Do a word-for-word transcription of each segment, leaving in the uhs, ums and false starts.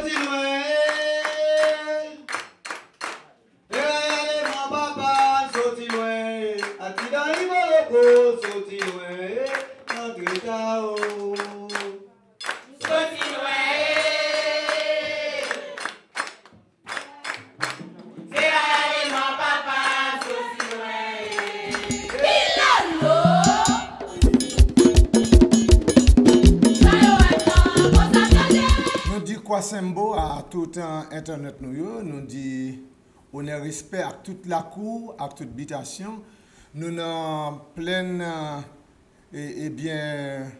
Soti lwen, e. E rale mon papa soti lwen, e. Aksidan Riboloko soti lwen, e. Antre ta o. Soti lwen, e. Se rale mon papa soti lwen, e. Pilolo. Sa yo wè tan konsa tande. Nou di kwasembo a tout, eh, entènèt nou yo, nou di onè, respè ak tout lakou, ak tout bitasyon. Nou nan plèn, eh, ebyen,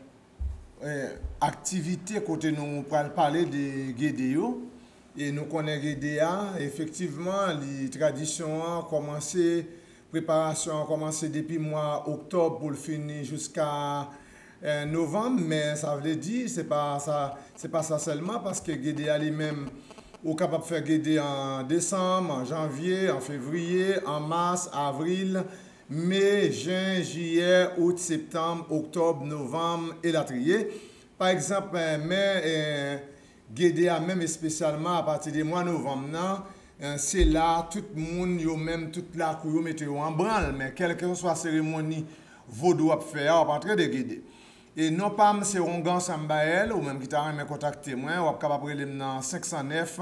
eh, aktivite kote nou pral pale de Gede yo. E nou konnen Gede a, efektivman, li, tradisyon an kòmanse, preparasyon an kòmanse depi mwa oktòb pou l fini jiska, eh, novanm, men sa vle di, se pa sa, se pa sa sèlman, paske Gede a li menm, ou kapab fè Gede an desanm, an janvye, an fevriye, an mas, avril, me, jen, jiyè, out, septanm, oktòb, novanm, elatriye. Pa egzanp, eh, men, eh, Gede a menm espesyalman apati de mwa novanm nan, eh, se la tout moun yo menm, tout lakou yo mete yo an branl, men kèlkeswa seremoni vodou w ap fè a, w ap antre de Gede. E non pa m se Ongan Sambael, ou menm ki ta renmen kontakte mwen, w ap kapab rele m nan senk san nèf,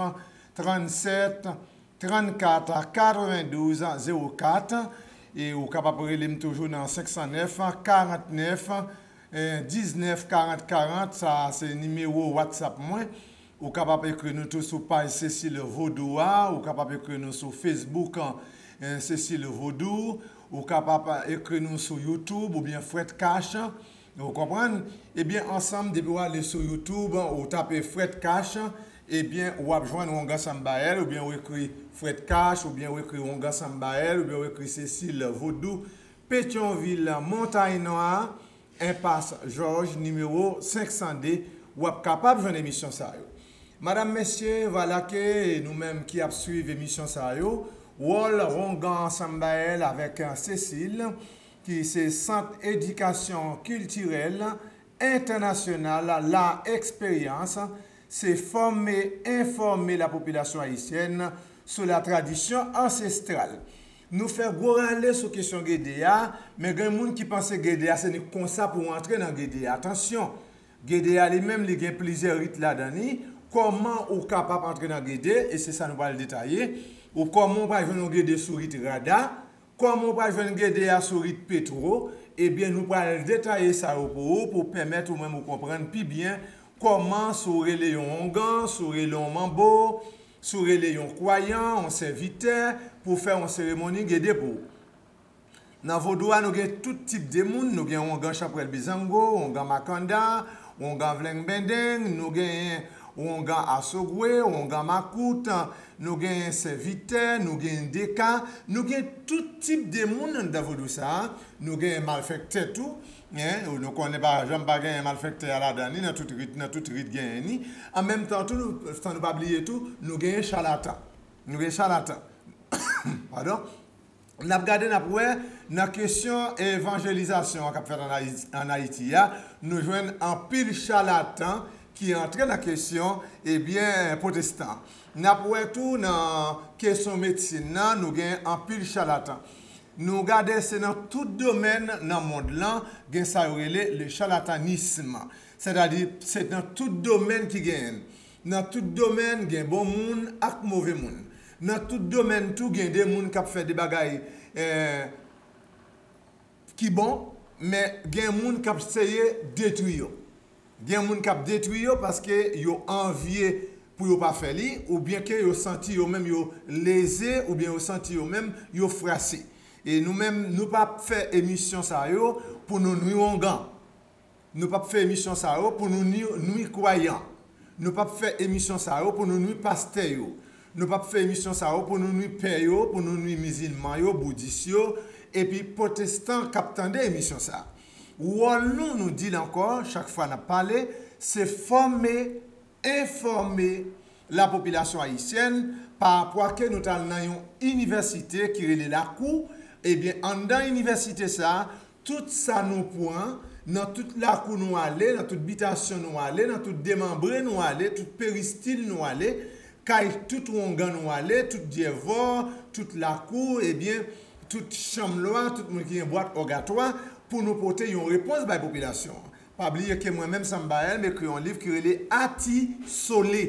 trannsèt, trannkat, katrevendouz, zewo kat, e ou kapab rele m toujou nan senk san nèf, karannèf, eh, diznèf, karant, karant, sa se nimewo WhatsApp mwen. Ou kapab ekri nou tou sou paj Cecile Vodou a, ou kapab ekri nou sou Facebook, eh, Cecile Vodou, ou kapab ekri nou sou YouTube oubyen Frèt Kach, ou konprann? Ebyen, ansanm, depi w ale sou YouTube, ou tape Frèt Kach, ebyen, w ap jwenn Ongan Sambael, oubyen w ekri Frèt Kach, oubyen w ekri Ongan Sambael, oubyen w ekri Cecile Vodou, Petyonvil, Montay Nwa, Enpas Jòj, nimewo senk san de, w ap kapab jwenn emisyon sa yo. Madam, mesye, vwala ke nou menm ki ap swiv emisyon sa yo, wòl Ongan Sambael avèk Cecile, ki se Sant Edikasyon Kiltirèl Entènasyonal La Expérience, se fòme, enfòme lapopilasyon ayisyèn sou la tradisyon ansestral. Nou fè gwo rale sou kesyon Gede a, men gen moun ki panse Gede a se ni konsa pou w antre nan Gede a. Atansyon, Gede a li menm, li gen plizyè rit ladan li. Kòman ou kapab antre nan Gede, e se sa nou pral detaye. Ou kòman ou pral jwenn yon Gede sou rit Rada, kòman ou pral jwenn Gede a sou rit Petwo, ebyen, nou pral detaye sa yo pou ou, pou pèmèt ou menm ou konprann pi byen kòman, si w rele yon Ongan, si w rele yon Manbo, si w rele yon kwayan, yon sèvitè, pou fè yon seremoni Gede pou ou. Nan vodou a, nou gen tout tip de moun. Nou gen Ongan Chanpwèl Bizango, Ongan Makanda, Ongan Vleng Bendeng, nou gen Ongan Asogwe, Ongan Makout, nou gen sèvitè, nou gen deka, nou gen tout tip de moun anndan vodou sa a. Nou gen malfèktè tou, en, nou konnen pa janm pa gen malfèktè a ladan li, nan tout rit, nan tout rit genyen ni. An menm tan tou, nou, san nou pa bliye tou, nou gen chalatan. Nou gen chalatan. Padon. N ap gade, n ap wè, nan kesyon evanjelizasyon an k ap fèt ann Ayiti, ann Ayiti a, nou jwenn anpil chalatan ki antre nan kesyon, ebyen, pwotestan. N ap wè tou nan kesyon medsin nan, nou gen anpil chalatan. Nou gade, se nan tout domèn nan mond lan, gen sa yo rele le charlatanisme. Sètadi, se nan tout domèn ki genyen. Nan tout domèn, gen bon moun ak move moun. Nan tout domèn tou, gen de moun k ap fè de bagay, eh, ki bon, men gen moun k ap seye detwi yo. Gen moun k ap detwi yo paske yo anvye pou yo pa fè li, oubyen ke yo santi yo menm yo leze, oubyen yo santi yo menm yo frase. E nou menm, nou p ap fè emisyon sa yo pou nou nwi ongan. Nou p ap fè emisyon sa yo pou nou nwi, nwi kwayan. Nou p ap fè emisyon sa yo pou nou nwi pastè yo. Nou p ap fè emisyon sa yo pou nou nwi pè yo, pou nou nwi mizilman yo, boudis yo, epi pwotestan k ap tande emisyon sa. Wòl nou, nou di l ankò, chak fwa n ap pale, se fòme, enfòme lapopilasyon ayisyèn, pa rapò a ke nou t al nan yon inivèsite ki rele Lakou, ebyen, anndan inivèsite sa a, tout sa nou pran, Nan tout lakou nou ale, nan tout bitasyon nou ale, nan tout demanbre nou ale, tout peristil nou ale, kay tout wongan nou ale, tout dyèvò, tout lakou, ebyen, tout chanm lwa, tout moun ki gen bwat ògatwa, pou nou pote yon repons bay popilasyon an. Pa bliye ke mwen menm, Samba L, m ekri yon liv ki rele Ati Sole.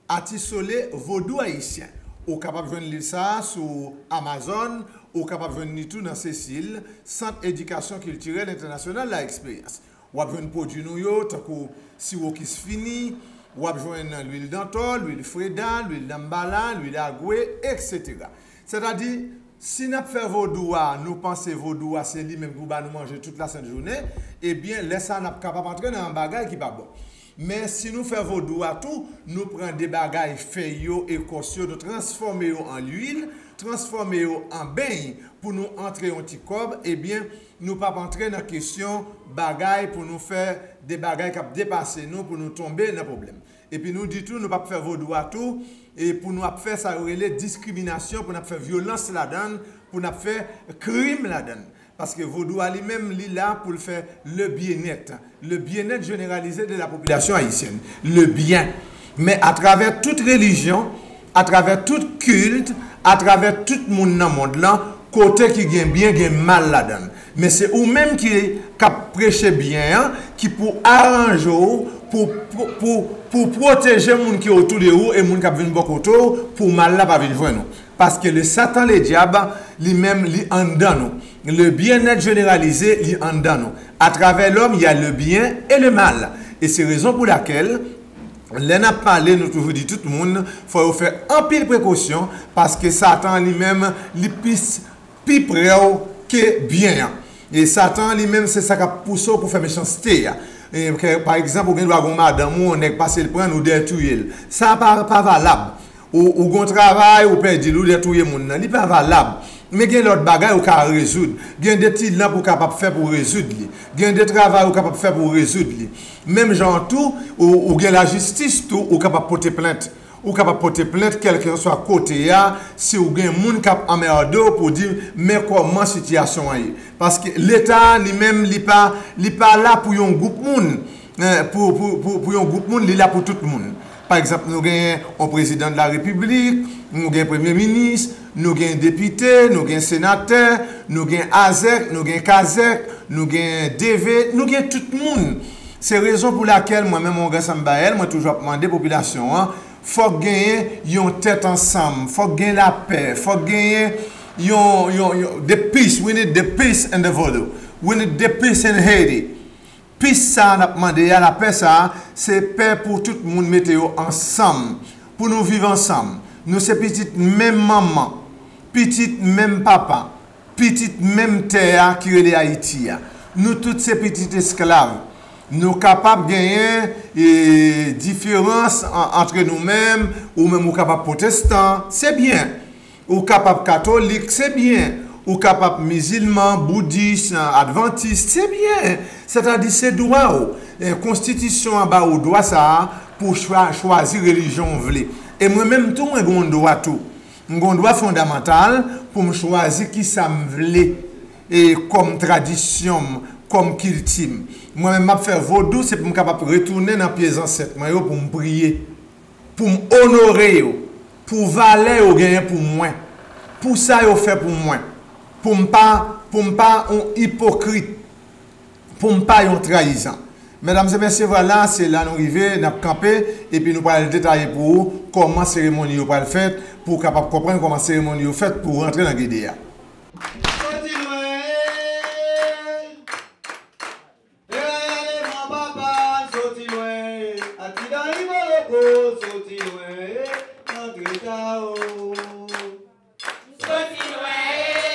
Ati Sole, Vodou Ayisyen. Ou kapab jwenn liv sa a sou Amazon, ou kapab jwenn li tou nan Sesil, Sant Edikasyon Kiltirèl Entènasyonal La Eksperyans. W ap jwenn pwodui nou yo, tankou siwo kis fini, w ap jwenn lwil dantò, lwil freda, lwil danmbala, lwil agwe, etsetera. Sètadi, si n ap fè vodou a, nou panse vodou a se li menm ki pou ba nou manje tout lasent jounen, ebyen, lè sa a n ap kapab antre nan yon bagay ki pa bon. Men si nou fè vodou a tou, nou pran de bagay, fèy yo, ekòs yo, nou transfòme yo an lwil, transfòme yo an beny pou nou antre yon ti kòb, ebyen, nou p ap antre nan kesyon bagay pou nou fè de bagay k ap depase nou, pou nou tonbe nan pwoblèm. Epi nou di tou, nou p ap fè vodou a tou, e pou nou ap fè sa yo rele diskriminasyon, pou n ap fè vyolans ladan l, pou n ap fè krim ladan l. Paske vodou a li menm, li la pou l fè le bien-être, le bien-être généralisé de la population haïtienne, le bien. Men atravè tout relijyon, atravè tout kilt, atravè tout moun nan mond lan, kote ki gen byen, gen mal ladan l. Men se ou menm ki k ap preche byen an, ki pou aranje w pou, pou, pou, pou pwoteje moun ki otou de ou e moun k ap vin bò kote w, pou mal la pa vin jwenn ou. Paske le Satan, le dyab, li menm, li anndan nou. Le bien-être généralisé, li anndan nou. À travers l'homme, il y a le bien et le mal. E se rezon pou lakèl, lè n ap pale, nou toujou di tout moun, fò yo fè anpil prekosyon, paske Satan li menm, li plis, pi pre w ke byen an. E Satan li menm, se sa k ap pouse w pou fè mechanste a. E, ke, pa egzanp, ou gen dwa gen yon madanm ou, yon nèg pase l pran l, ou dèyè touye l. Sa pa, pa valab. Ou, ou gen yon travay, ou pèdi l, ou dèyè touye moun nan. Li pa valab. Men gen lòt bagay ou ka rezoud. Gen de ti lanp ou kapab fè pou w rezoud li. Gen de travay ou kapab fè pou w rezoud li. Menm jan an tou, ou, ou gen lajistis tou, ou kapab pote plent. Ou kapab pote plent kèlkeswa kote a, si w gen moun k ap anmède w pou di, men kòman sitiyasyon an ye. Paske Leta a li menm, li pa, li pa la pou yon gwoup moun. Eh, pou, pou, pou, pou yon gwoup moun, li la pou tout moun. Pa egzanp, nou gen yon prezidan de la repiblik, nou gen premye minis, nou gen depite, nou gen senatè, nou gen azèk, nou gen kazèk, nou gen deve, nou gen tout moun. Se rezon pou lakèl mwen menm, Ongan Sanbayèl, mwen toujou ap mande popilasyon an, fòk genyen yon tèt ansanm, fòk gen lapè, fòk genyen yon, yon, yon, the peace, we need the peace in the vodou, we need the peace in Haiti. Peace sa a n ap mande a, lapè sa a, se pè pou tout moun mete yo ansanm, pou nou viv ansanm. Nou se pitit menm manman, pitit menm papa, pitit menm tè a ki rele Ayiti a. Nou tout se pitit esklav. Nou kapab genyen, e, diferans an, antre nou menm, ou menm ou kapab pwotestan, se byen. Ou kapab katolik, se byen. Ou kapab mizilman, boudis, advantis, se byen. Sètadi, se dwa w. E, konstitisyon an ba ou dwa sa a pou chwa-, chwazi relijyon w vle. E mwen menm tou, mwen gen yon dwa tou. M gen yon dwa fondamantal pou m chwazi kisa m vle, e kòm tradisyon m, kòm kilti m. Mwen menm, m ap fè vodou, se pou m kapab retounen nan pye zansèt mwen yo pou m priye, pou m onore yo, pou valè yo genyen pou mwen, pou sa yo fè pou mwen, pou m pa, pou m pa yon ipokrit, pou m pa yon trayizan. Medam e mesye, vwala, se la nou rive, n ap kanpe, epi nou pral detaye pou ou kòman seremoni yo pral fèt, pou w kapab konprann kòman seremoni yo fèt pou w rantre nan gede a. Soti lwen, e ale pran papa, soti lwen, ati dan Iboloko, soti lwen, rantre ta o. Soti lwen, e.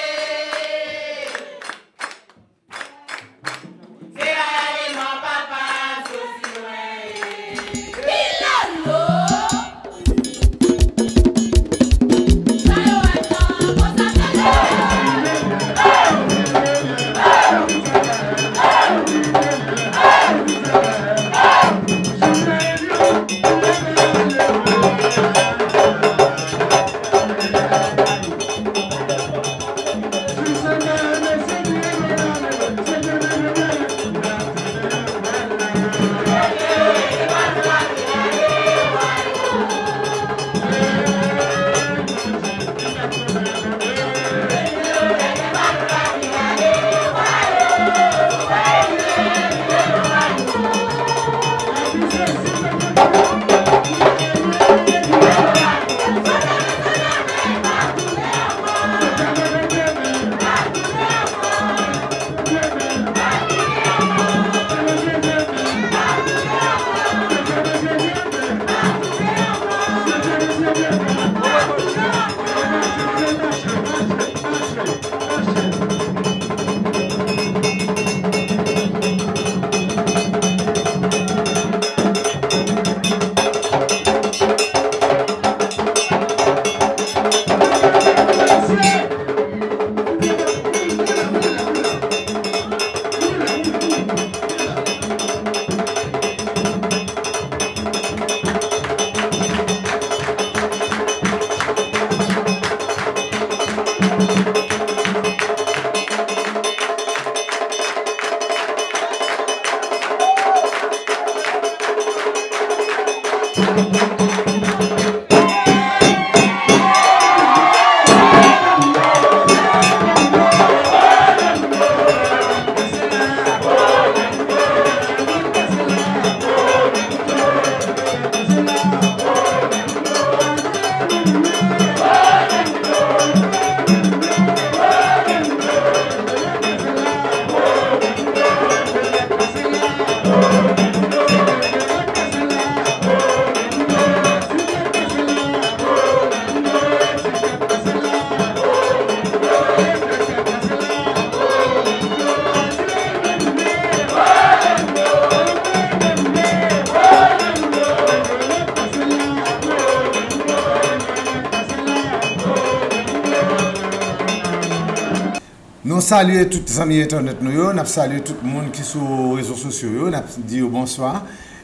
Nou salye tout zanmi entènèt nou yo, n ap salye tout moun ki sou rezo sosyo yo, n ap di yo bonswa,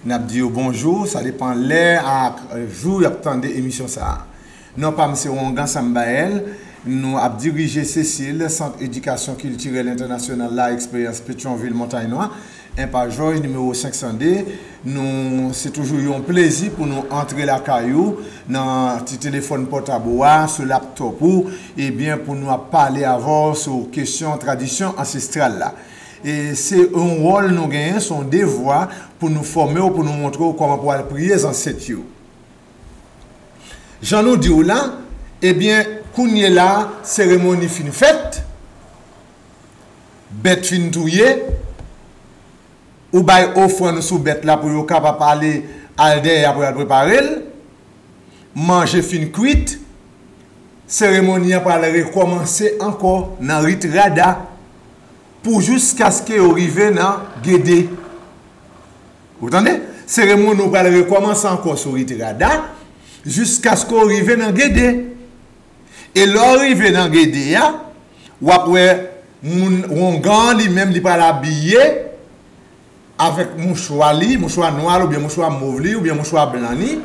n ap di yo bonjou, sa depann lè ak jou y ap tande emisyon sa a. Non pa m se Wongan Sambael, nou ap dirije Sesil, Sant Edikasyon Kiltirèl Entènasyonal La Eksperyans Petyonvil Montagnwa, Enpa Jòj nimewo senk san de, nou, se toujou yon plezi pou nou antre lakay ou nan ti telefòn pòtab ou a, sou laptòp ou, ebyen, pou nou ap pale avè w sou kesyon tradisyon ansestral la. E se yon wòl nou genyen, se yon devwa pou nou fòme w, pou nou montre w kòman pou w al priye zansèt yo. Jan nou di w la, ebyen, kounye la, seremoni fin fèt, bèt fin touye, ou bay ofrann ou sou bèt la pou yo kapab ale al dèyè pou y al prepare l, manje fin kwit, seremoni an pral rekòmanse ankò nan rit Rada pou jiskaske yo rive nan Gede. Ou tande? Seremoni ou pral rekòmanse ankò sou rit Rada jiskaske w rive nan Gede. E lè w rive nan Gede a, w ap wè moun Wongan li menm li pral abiye avèk mouchwa li, mouchwa nwa l oubyen mouchwa mov li oubyen mouchwa blan li,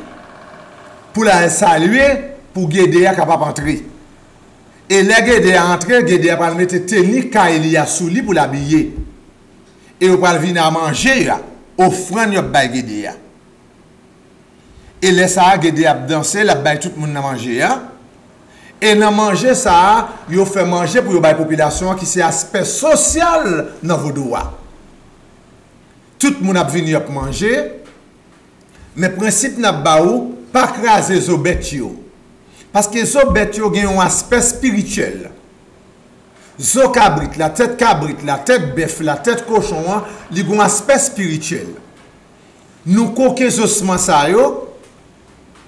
pou l al salye pou Gede a kapab antre. E lè Gede a antre, Gede a pral mete teni kay li a sou li pou l abiye. E yo pral vin a manje a, ofrann y ap bay Gede a. E lè sa a, Gede ap danse, l ap bay tout moun nan manje a. E nan manje sa a, yo fè manje pou yo bay popilasyon an ki se aspè sosyal nan vodou a. Tout moun ap vini, y ap manje, men prensip n ap ba ou, pa kraze zo bèt yo. Paske zo bèt yo gen yon aspè espirityèl. Zo kabrit la, tèt kabrit la, tèt bèf la, tèt kochon an, li gen yon aspè espirityèl. Nou koke zosman sa yo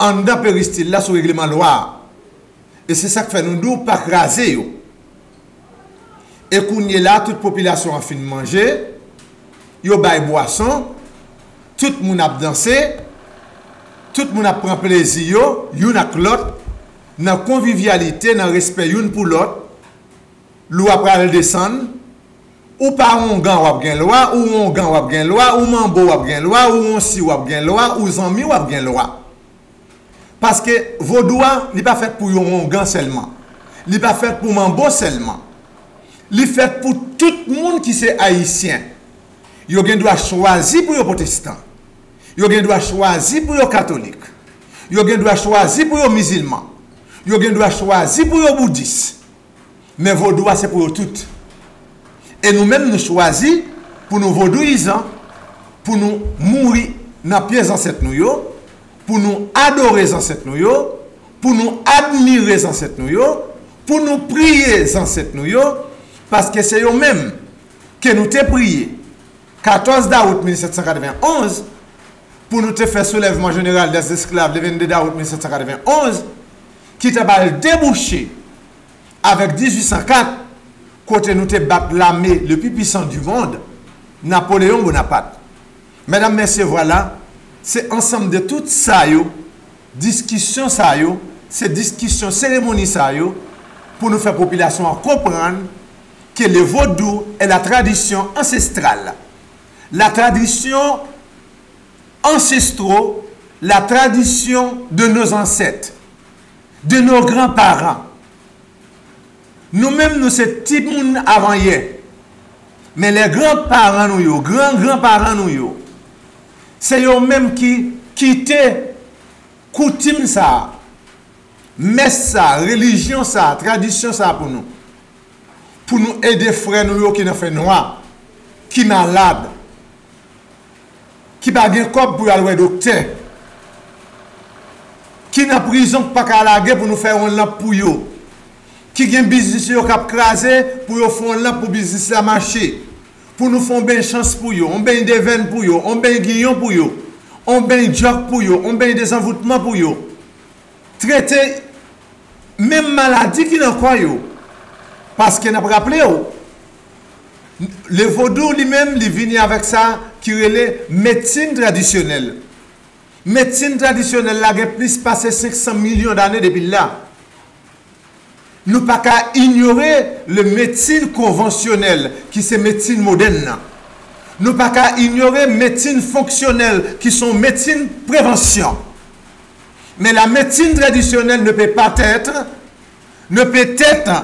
anndan peristil la sou regleman lwa a. E se sa k fè nou di w pa kraze yo. E kounye la, tout popilasyon an fin manje, yo bay bwason, tout moun ap danse, tout moun ap pran plezi yo, youn ak lòt, nan konvivyalite, nan respè youn pou lòt, lwa pral desann, ou pa Wongan w ap gen lwa, ou Wongan w ap gen lwa, ou Manbo w ap gen lwa, ou Wonsi w ap gen lwa, ou zanmi w ap gen lwa. Paske vodou a, li pa fèt pou yon Wongan sèlman. Li pa fèt pou Manbo sèlman. Li fèt pou tout moun ki se ayisyen. Yo gen dwa chwazi pou yo pwotestan. Yo gen dwa chwazi pou yo katolik. Yo gen dwa chwazi pou yo mizilman. Yo gen dwa chwazi pou yo boudis. Men vodou a se pou yo tout. E nou menm nou chwazi pou nou vodouyizan, pou nou mouri nan pye zansèt nou yo, pou nou adore zansèt nou yo, pou nou admire zansèt nou yo, pou nou priye zansèt nou yo, paske se yo menm ke nou te priye katòz dawout mil sèt san katrevenonz, pou nou te fè soulèvman jeneral dèz esklav le vennde dawout mil sèt san katrevenonz, ki t ap al debouche avèk dizuit san kat, kote nou te bat lame le pi pwisan di mond, Napoleon Bonaparte. Medam, mesye, vwala, se ansanm de tout sa yo, diskisyon sa yo, se diskisyon, seremoni sa yo, pou nou fè popilasyon an konprann ke le vodou est la tradition ancestrale, la tradition ancestraux, la tradition de nos ancêtres, de nos grands-parents. Nou menm, nou se timoun avan yè. Men lè granparan nou yo, gran granparan nou yo, se yo menm ki kite koutim sa a, mès sa a, relijyon sa a, tradisyon sa a pou nou. Pou nou ede frè nou yo ki nan fènwa, ki malad, ki pa gen kòb pou y al wè doktè, ki nan prizon k pa ka lage pou nou fè yon lanp pou yo, ki gen biznis yo k ap kraze pou yo fè yon lanp pou biznis la mache, pou nou fè yon beny chans pou yo, yon beny devèn pou yo, yon beny giyon pou yo, yon beny djòk pou yo, yon beny dezanvoutman pou yo. Trete menm maladi ki nan kò yo. Paske n ap raple w, le vodou li menm, li vini avèk sa ki rele medsin tradisyonèl. Medsin tradisyonèl la gen plis pase senk san milyon dane depi l la. Nou pa ka inyore le medsin konvansyonèl, ki se medsin modèn nan. Nou pa ka inyore medsin fonksyonèl, ki se yon medsin prevansyon. Mais la médecine traditionnelle ne peut pas être, ne peut être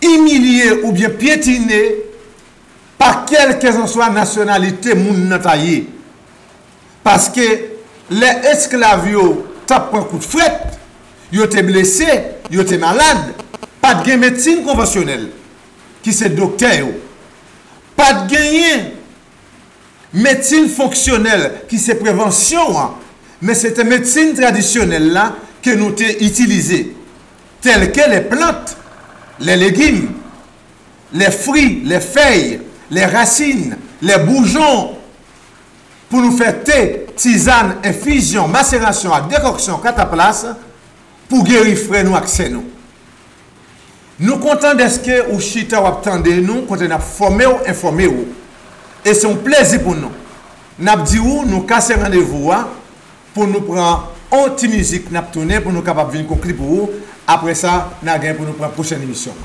humiliée ou bien piétinée pa kèlkèsanswa nasyonalite moun nan ta ye. Paske lè esklav yo t ap pran kout frèt, yo te blese, yo te malad, pa t gen medsin konvansyonèl, ki se doktè yo. Pa t genyen medsin fonksyonèl, ki se prevansyon an, men se te medsin tradisyonèl la ke nou te itilize, tèl ke les plantes, les légumes, les fruits, les feuilles, les racines, les bourgeons, pou nou fè te, tizàn, enfizyon, maserasyon ak dekòksyon kataplas pou geri frè nou ak sè nou. Nou kontan dèske ou chita w ap tande nou kote n ap fòme w, enfòme w. E se yon plezi pou nou. N ap di ou, nou kase randevou a pou nou pran yon ti mizik, n ap tounen pou nou kapab vin konkli pou ou. Apre sa, n a gen pou nou pran pwochèn emisyon.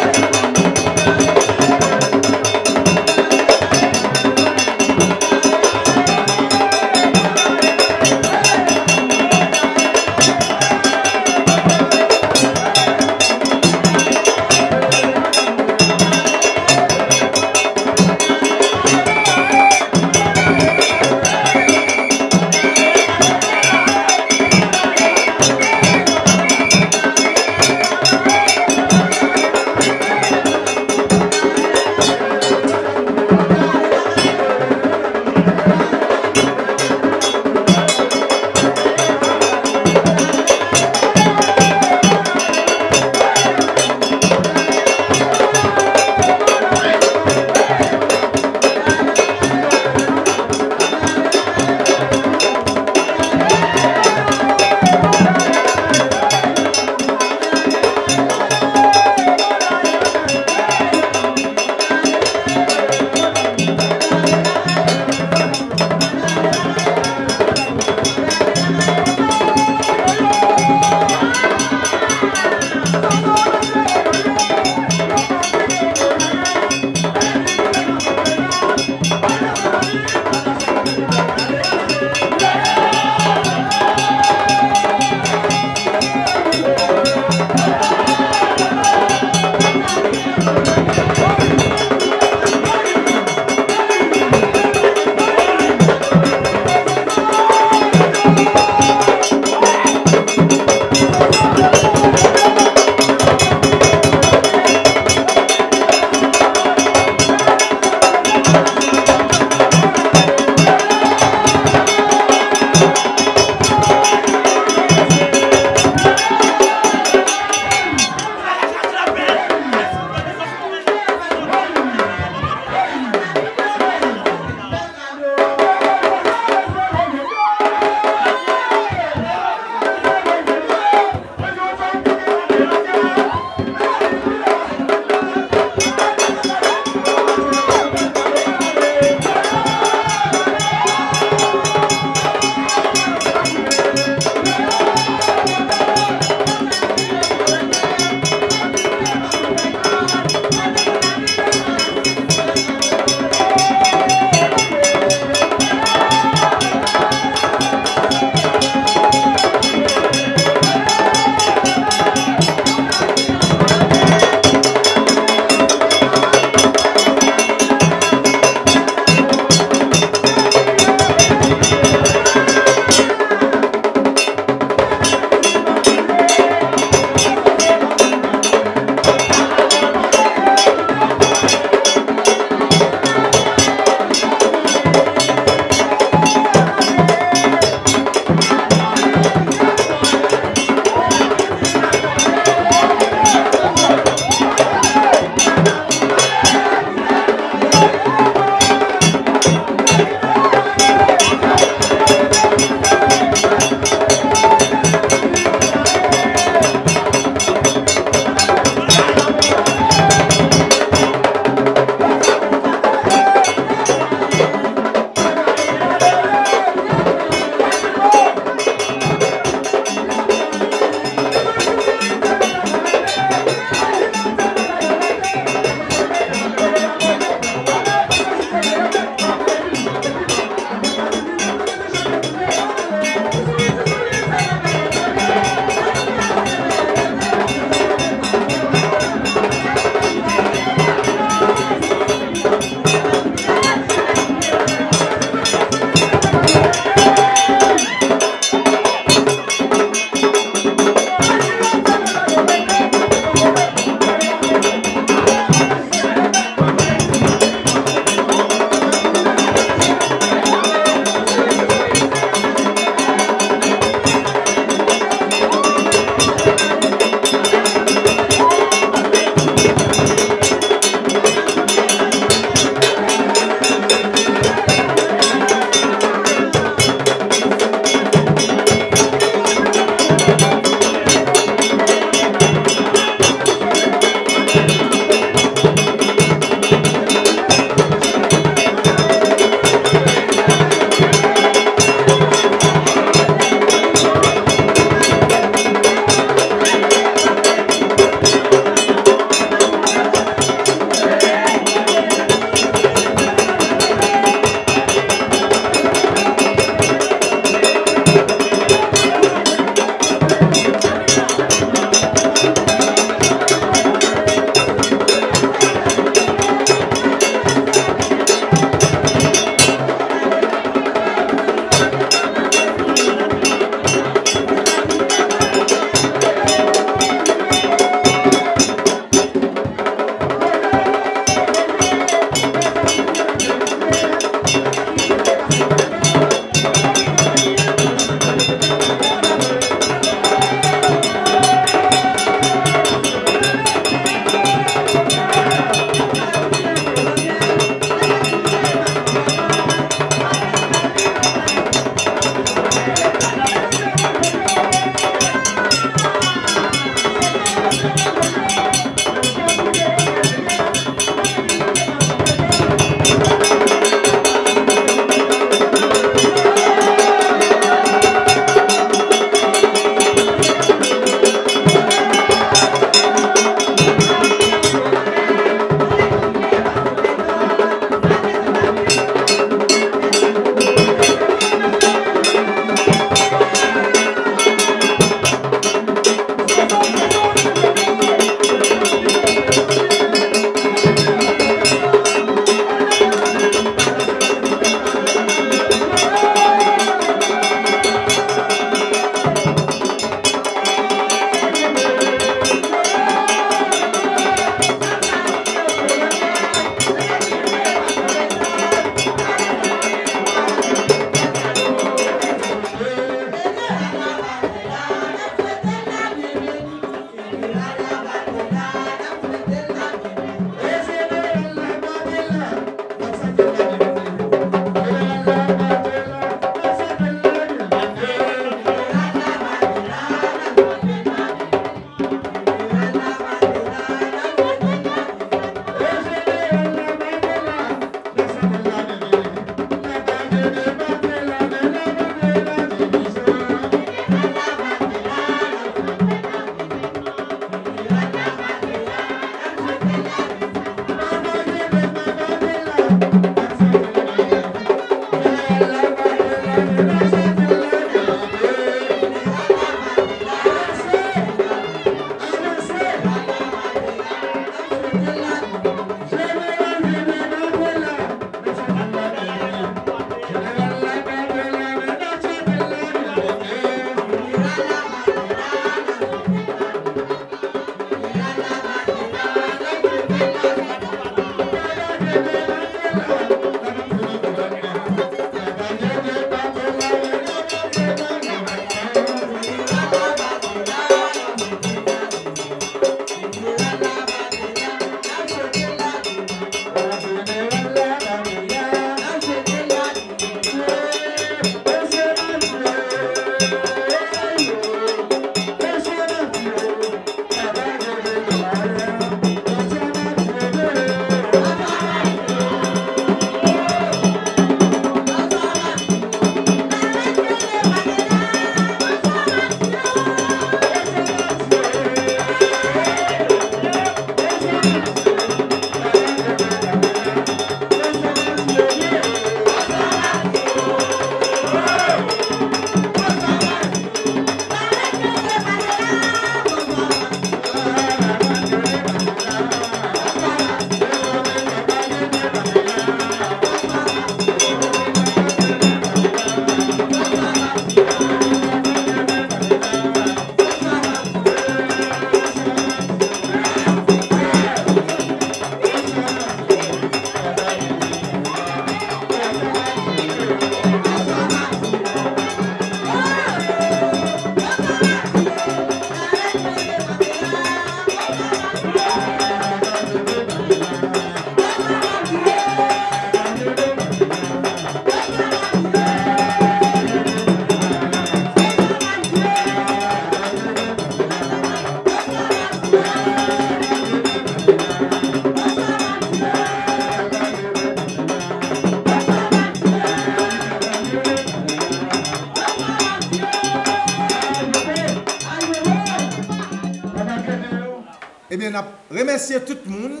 N ap remèsye tout moun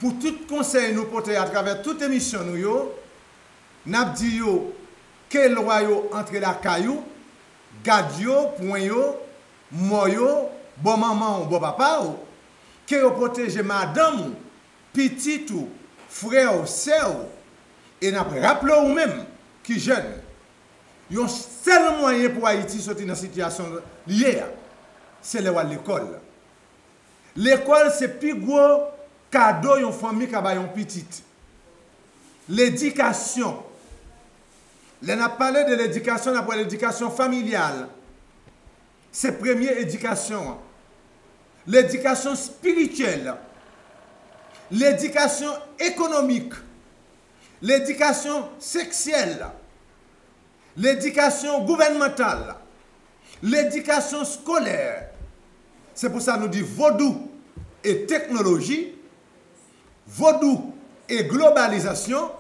pou tout konsèy nou pote atravè tout emisyon nou yo. N ap di yo, ke lwa yo antre lakay ou, gad yo, pwen yo, mò yo, bò manman w, bò papa w, ke yo pwoteje madanm ou, pitit ou, frè w, sè w, e n ap raple w ou menm ki jèn, yon sèl mwayen pou Ayiti soti nan sitiyasyon li ye a, se lè w al lekòl. Lekòl se pi gwo kado yon fanmi ka bay yon pitit. Ledikasyon. Lè n ap pale de ledikasyon, n ap wè ledikasyon familyal. Se premye edikasyon an. Ledikasyon espirityèl. Ledikasyon ekonomik. Ledikasyon seksyèl. Ledikasyon gouvènmantal. Ledikasyon eskolè. Se pou sa nou di vodou e teknoloji, vodou e globalizasyon,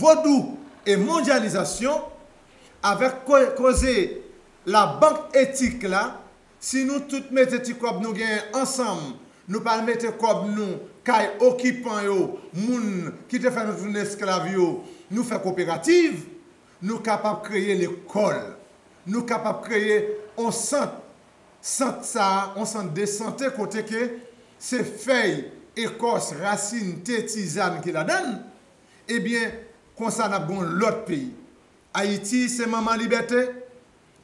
vodou e mondyalizasyon, avèk ko- koze labank etik la, si nou tout mete ti kòb nou genyen ansanm, nou pa al mete kòb nou kay okipan yo, moun ki te fè nou tounen esklav yo, nou fè koperativ, nou kapab kreye lekòl, nou kapab kreye on sant. Sant sa a, on sant de sante kote ke se fèy, ekòs, rasin, te, tizàn ki ladan l. Ebyen, konsa n ap gen yon lòt peyi. Ayiti se manman libète.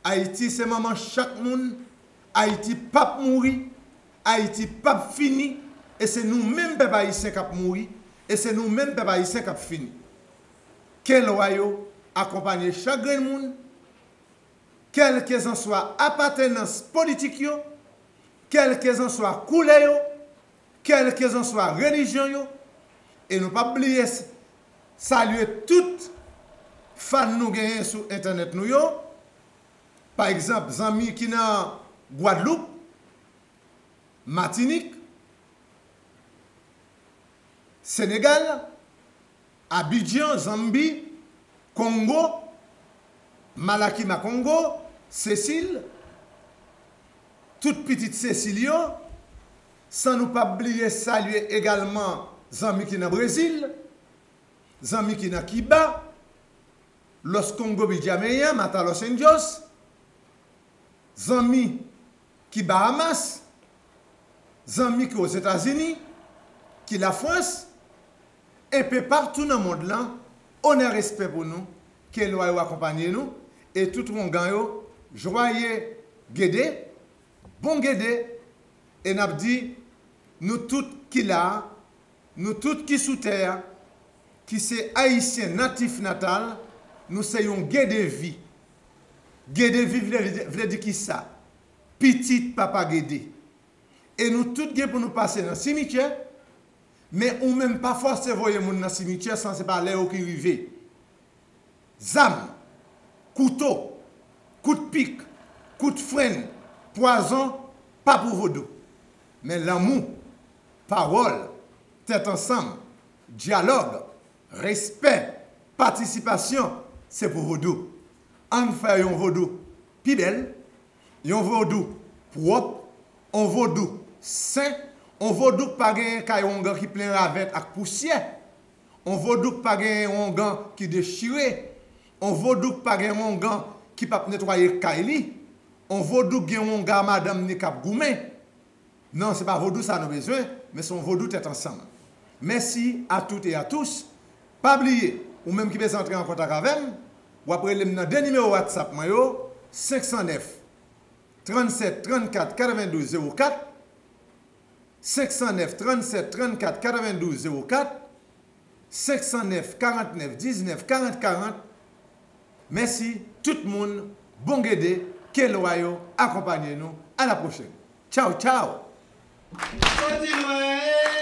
Ayiti se manman chak moun. Ayiti p ap mouri. Ayiti p ap fini. E se nou menm pèp ayisyen k ap mouri. E se nou menm pèp ayisyen k ap fini. Ke lwa yo akonpanye chak grenn moun, kèlkezanswa apatenans politik yo, kèlkezanswa koulè yo, kèlkezanswa relijyon yo, e nou p ap bliye s- salye tout fan nou genyen sou entènèt nou yo. Pa egzanp, zanmi ki nan Gwadloup, Matinik, Senegal, Abidjan, Zanbi, Kongo, Malakima Kongo, Sesil, tout pitit Sesil yo, san nou p ap bliye salye egalman zanmi ki nan Brezil, zanmi ki nan Kiba, Los Congo Bijameya, Mata Los Angeles, zanmi ki Bahamas, zanmi ki Ozetazini, ki Lafrans, enpe patou nan mond lan, onè, respè pou nou, ke lwa yo akonpanye nou, e tout wongan yo, jwaye gede, bon gede, e n ap di, nou tout ki la a, nou tout ki sou tè a, ki se Ayisyen natif natal, nou se yon Gede vi. Gede vi vle, vle di kisa? Pitit Papa Gede. E nou tout gen pou nou pase nan simityè, men ou menm pa fòse voye moun nan simityè san se pa lè yo ki rive. Zam, kouto, kout pik, kout frenn, pwazon, pa pou vodou. Men lanmou, pawòl, tèt ansanm, dyalòg, respè, patisipasyon, se pou vodou. Ann fè yon vodou pi bèl, yon vodou pwòp, yon vodou sen, yon vodou k pa genyen kay wongan ki plen ravèt ak pousyè, yon vodou k pa genyen wongan ki dechire, yon vodou k pa gen wongan ki p ap netwaye kay li, yon vodou k gen wongan madanm ni k ap goumen. Non, se pa vodou sa nou bezwen, men se yon vodou tèt ansanm. Mèsi a tout e a tous. Pa bliye, ou menm ki bezwen antre an kontak avè m, w ap rele m nan de nimewo WhatsApp mwen yo, senk san nèf, trannsèt, trannkat, katrevendouz, zewo kat, senk san nèf, trannsèt, trannkat, katrevendouz, zewo kat, senk san nèf, karant nèf, diznèf, karant, karant. Mèsi tout moun, bon gede, ke lwa yo akonpanye nou. A la pwochèn. Tchaw, tchaw! Kontinye.